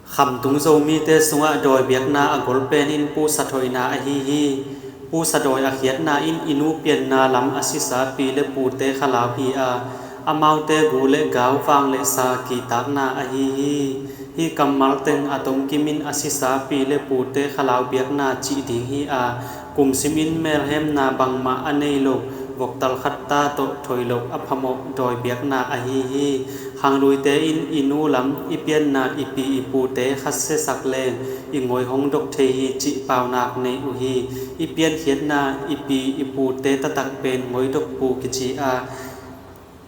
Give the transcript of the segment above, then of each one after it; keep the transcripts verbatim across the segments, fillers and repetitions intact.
Khamtung Zomite sungah dawi biakna a gol pen in pusa thoihna ahi hi. Pusa dawi a khiatna in i nu pianna lam a sisa pi le pute khalau hi a, amaute gu le gau, vang le sa kihtakna ahi hi. Hih kammal teng a tongkim in a sisa pi le pute khalau biakna cih ding hi a, kum simin melhemna bangmah a nei lo, voktal khat ta tawh thoih loh a phamawh dawi biakna ahi hi. Khangluite in i nu lam i pianna i pi i pute khat siasak leng i ngoi hong dok thei hi cih paunak nei uh hi. I piankhiatna i pi i pute taktak pen ngoidokpu kici a,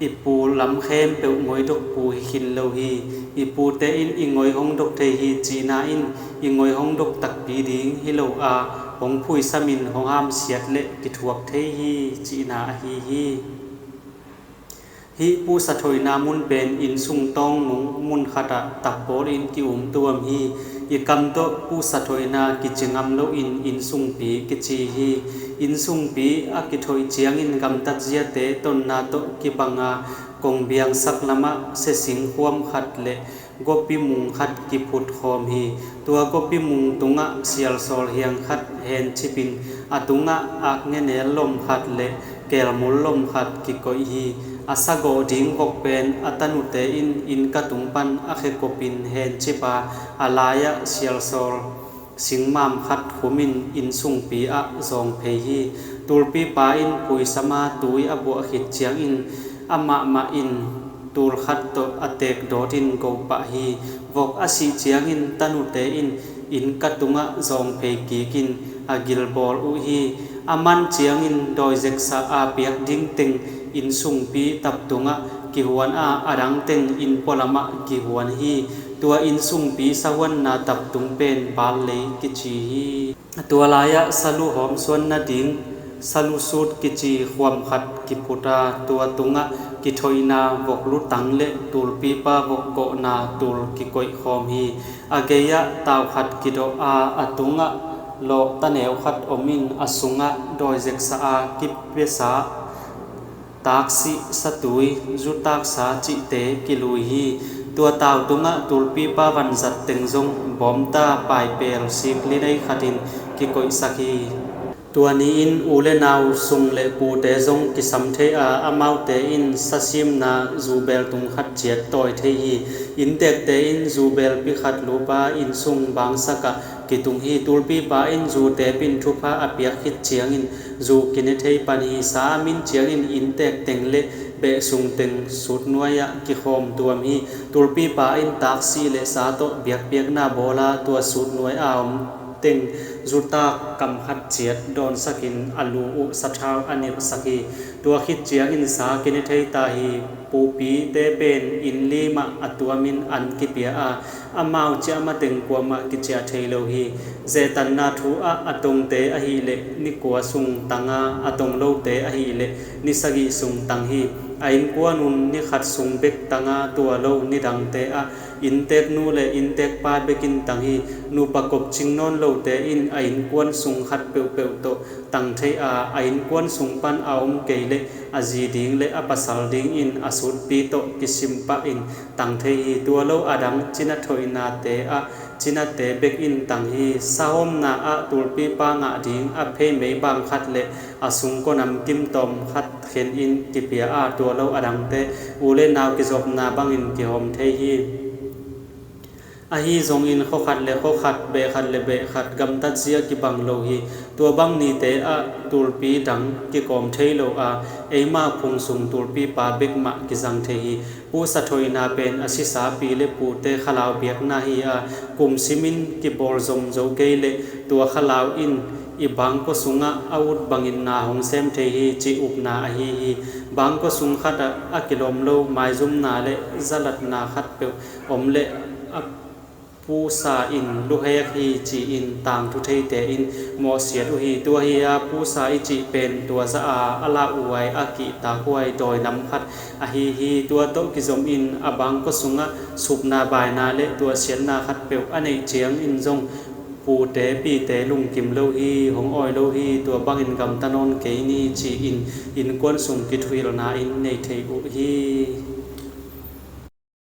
i pu lam khempeuh ngoidokpu hi khin lo hi. I pute in i ngoi hong dok thei hi cihna in i ngoi hong dok takpi ding hi lo a, hong phuisamin hong hamsiat le kithuak thei hi cihna ahi hi. Hih pusa thoihna mun pen innsung tawngnung mun khatah takbawl in ki-umtuam hi. I kam tawh pusa thoihna kici ngam loin innsungpi kici hi. Innsungpi a kithoih ciangin gamtat ziate tonna tawh kibang a, kongbiangsak lamah siasing khuam khat le gawpi mung khat kiphut khawm hi. Tua gawpi mung tungah sialsawl hiang khat hencipin, a tungah akngenel lom khat le kelmul lom khat kikoih hi. A sagawh ding vok pen a tanute in innka tung pan a khekopin hencip a, a lai-ah sialsawl singmam khat khumin innsungpi ah zawng phei hi. Tulpipa in phuisama tui a buah khit ciangin amahmah in tul khat tawh a teekdawtin go pah hi. Vok a sih ciangin tanute in innka tungah zawng phei kikin a gilbawl uh hi. A man ciangin dawi zeksa a piak ding teng innsungpi tap tungah kihuan a, a dang teng innpua lamah kihuan hi. Tua innsungpi sahuanna taptung pen ballei kici hi. Tua lai-ah salu hawmsuan nading salu sut kici khuam khat kiphut a, tua tungah kithoihna vok lutang le tulpipa vok gawhna tul kikoih khawm hi. A gei-ah tau khat kidawh a, a tungah lawh taneu khat om in a sungah dawi zeksa a kipiasa taksih satui, zu taksa cihte kilui hi. Tua tau tungah tulpipa vanzat teng zong bawmta paipel sikli nei khatin kikoihsak hi. Tua ni-in u le nau sung le pute zong kisam thei a, amaute in sasimna zubel tung khat ciat tawi thei hi. Inntekte in zubelpi khat lupa innsung bangsak ah kitung hi. Tulpipa in zutepin thupha a piak khit ciangin zu kine thei pan hi. Sa a min ciangin inntek teng le behsung teng sutnuai-ah kikhawm tuam hi. Tulpipa in taksih le sa tawh biakpiakna bawl a, tua sutnuai a om teng zutak kam khat ciat dawnsakin a lu uh sathau a nilhsak hi. Tua khit ciangin sa kine thei ta hi. Pupite pen innlim ah a tuamin an kipia a, amau ciah mateng kuamah kiciah thei lo hi. Zehtanna thu ah a tongte ahileh ni kua sung tang a, a tong lote ahileh ni sagih sung tang hi. A innkuan un ni khat sung bek tang a, tua lo nidangte ah innteknu le inntekpa bekin tang hi. Nupa kop cing nawn lote in a innkuan sung khat peuhpeuh tawh tang thei a, a innkuan sung pan a om kei leh a zi ding le a pasal dingin a sutpi tawh kisim pahin tang thei hi. Tua lo a dang cina thoihnate ah cinate bek in tang hi. Sahawmna ah tulpipa ngah ding a pheimei bang khat le a sungkua namkim tawm khat khenin kipia a, tua lo a dangte u le nau kizopna bangin kihawm thei hi. Ahi zongin khua khat le khua khat, beh khat le beh khat gamtat zia kibang lo hi. Tua bang nite ah tulpi dang kikawm thei lo a, eima phung sung tulpipa bek mah kizang thei hi. Pusa thoihna pen a sisapi le pute khalau biakna hi a, kum simin kibawl zomzo kei leh tua khalau in i bangkua sungah a ut bangin na hong sem thei hi cih upna ahi hi. Bangkua sung khatah a kilawm lo maizumna le zalatna khatpeuh om leh a pusa in luhek hi ci-in tangthu theite in mawhsiat uh hi. Tua hi a, pusa i cih pen tua za a a lauhuai a kihtakhuai dawi nam khat ahi hi. Tua tawh kizomin a bangkua sungah supna baina le tuahsiatna khatpeuh a neih ciangin zong pute pite lungkim lo hi, hong awi lo hi. Tua bangin gamta nawn kei ni ci-in innkuan sung kithuhilhna in nei thei uh hi.